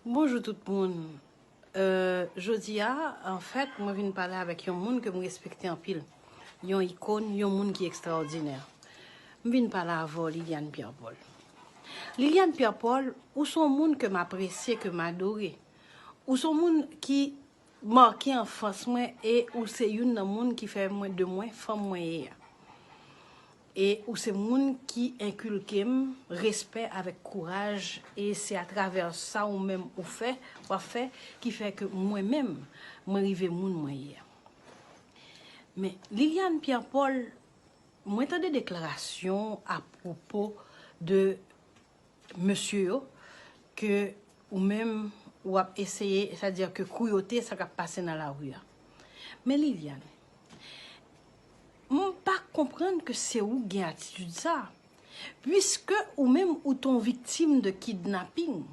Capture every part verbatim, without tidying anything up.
Bonjou tout moun. Euh, jodi a, anfèt, mwen vin pale avèk yon moun ke m respekte anpil. Yon ikòn, yon moun ki ekstraòdinè. M vin pale avè w, Liliane Pierre Paul. Liliane Pierre Paul, ou se yon moun ke m apresye, ke m adore. Ou se yon moun ki make anfans mwen e ou se youn nan moun ki fè mwen de mwen fanm mwen ye a. E ou se moun ki enkilke m respè avèk kouraj, e se atravè sa ou menm ou fè, w ap fè, ki fè ke mwen menm, mwen rive moun mwen ye a. Men, Liliane Pierre Paul, mwen tande deklarasyon apwopo de mesye yo ke ou menm ou ap eseye, sètadi ke kouyote sa k ap pase nan lari a. Men Liliane, m pa konprann ke se ou gen atitid sa, puiske ou menm ou te yon viktim de kidnaping,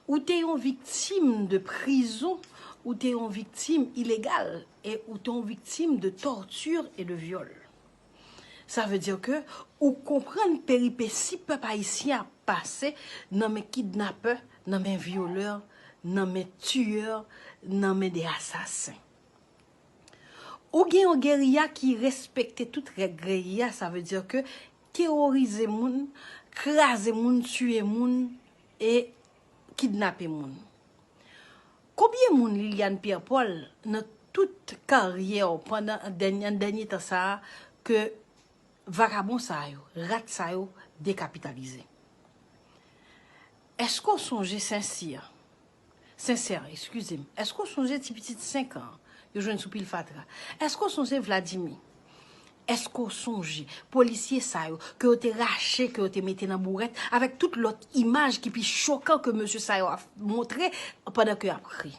ou te yon viktim de prizon, ou te yon viktim ilegal, e ou te yon viktim de torture et de viol. Sa vle di ke ou konprann peripesi pèp ayisyen ap pase nan men kidnapè, nan men vyolè, nan men tiyè, nan men de asasen. Ou gen yon geriya ki respekte tout règ geriya, sa vle di ke teworize moun, kraze moun, tiye moun e kidnape moun. Konbyen moun Liliane Pierre Paul nan tout karyè w pandan dènye, dènye tan sa a ke vakabon sa yo, rat sa yo dekapitalize? Èske w sonje Sensè? Sensè, eskize m. Èske w sonje ti pitit senk an yo jwenn sou pil fatra? Èske w sonje Vladimir? Èske w sonje polisye sa yo ke yo te rache, ke yo te mete nan bourèt, avèk tout lòt imaj ki pi chokan ke mesye sa yo ap montre pandan ke y ap ri?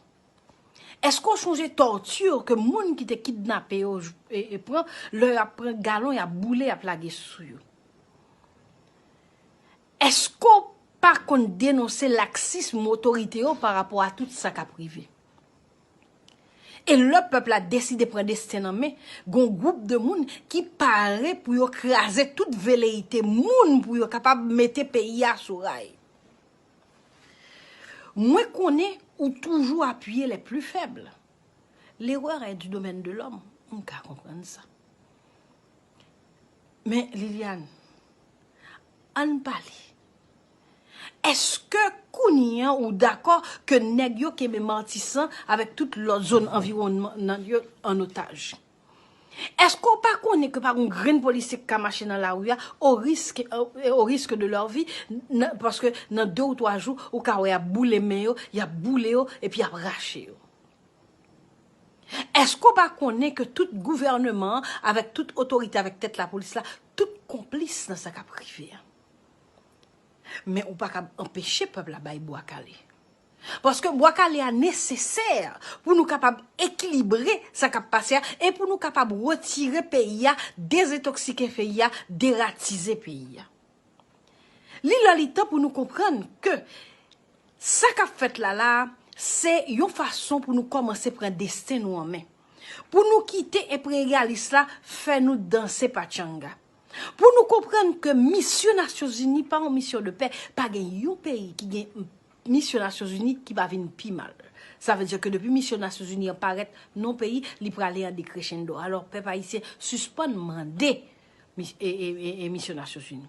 Èske w sonje tòti ke moun ki te kidnape yo e, e pran, lè y ap pran galon, y ap boule, y ap lage sou yo? Èske w pa konn denonse laksism otorite yo pa rapò a tout sa k ap rive? E lè pèp la deside pran desten nan men, gon gwoup de moun ki pare pou yo kraze tout veleyite moun pou yo kapab mete peyi a sou ray. Mwen konnen ou toujou apiye les plus faibles. L'erreur est du domaine de l'homme. M ka konprann sa. Men, Liliane, ann pale. Èske kounye a ou dakò ke nèg yo kenbe Matisan avèk tout lòt zòn anviwònman nan yo an otaj? Èske w pa konnen ke pa gon grenn polisye k ka mache nan lari a, au risque, euh, au risque de leur vie, nan, paske nan de ou twa jou, ou ka wè y ap boule men yo, y ap boule yo, epi y ap rache yo? Èske w pa konnen ke tout gouvènman an, avèk tout otorite, avèk tèt lapolis la, tout konplis nan sa k ap rive a? Men ou pa kab anpeche pèp la bay bwa kale. Paske bwa kale a nesesè pou nou kapab ekilibre sa k ap pase a e pou nou kapab retire peyi a, dezetoksike peyi a, deratize peyi a. Li lè li tan pou nou konprann ke sa k ap fèt la la a, se yon fason pou nou kòmanse pran desten nou an men. Pou nou kite enperyalis la fè nou danse patchanga. Pou nou konprann ke misyon Nasyonzini pa yon misyon de pè, pa gen yon peyi ki gen misyon Nasyonzini ki pa vin pi mal. Sa vle di ke depi misyon Nasyonzini an parèt nan yon peyi, li prale an decrescendo. Alò, pèp ayisyen, sispann mande mis-, e, e, e, e misyon Nasyonzini.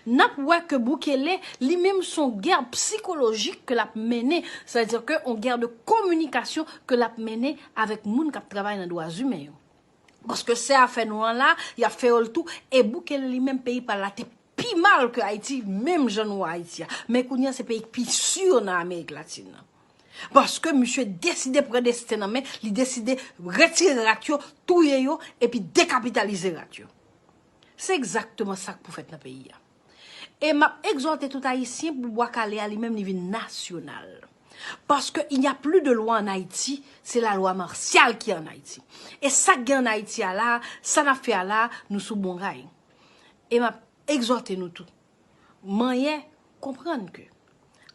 N ap wè ke Bukele, li menm, se yon gè sikolojik ke l ap mennen, sa vle di ke yon gè de kominikasyon ke l ap mennen avèk moun k ap travay nan dwa imen yo. Paske se afè nou an la, y ap fè yo l tou, e Bukele li menm peyi pa l la te pi mal ke Ayiti, menm jan nou wè Ayiti a. Men kounye a se peyi k pi si nan Amerik Latin nan. Paske misye deside pran desten nan men, li deside retire rat yo, touye yo, epi dekapitalize rat yo. Se egzakteman sa k pou fèt nan peyi a. E m ap egzòte tout Ayisyen pou bwa kale a li menm li vin nasyonal. Paske il n'y a plus de loi en Haïti, c'est la loi martiale qui est en Haïti. E sa k gen an Ayiti a la, sa n ap fè a la, nou sou bon ray. E m ap egzòte nou tou. Manyen konprann ke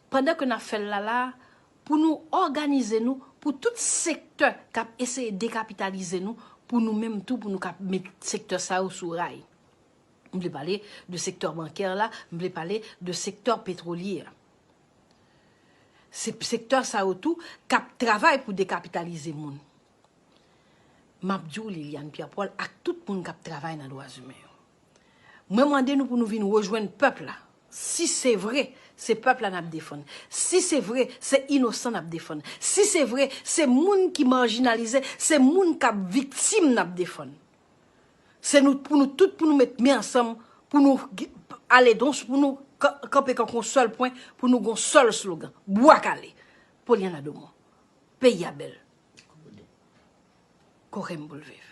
pandan ke n ap fè l la la, pou nou òganize nou, pou tout sektè k ap eseye dekapitalize nou, pou nou menm tou, pou nou ka met sektè sa yo sou ray. M vle pale de sektè bankè la, m vle pale de sektè petwolye a. Se sektè sa yo tou k ap travay pou dekapitalize moun. M ap di w, Liliane Pierre Paul, ak tout moun k ap travay nan dwa imen yo, mwen mande nou pou nou vin rejwenn pèp la. Si se vre, se pèp la n ap defann. Si se vre, se inosan n ap defann. Si se vre, se moun ki majinalize, se moun k ap viktim n ap defann. Se nou, pou nou tout, pou nou met men ansanm, pou nou ale dons, pou nou kanpe kanpe yon sèl pwen, pou nou gen yon sèl slogan. Bwa kale. Poliana Domon. Peyi a bèl. Kore m pou l viv.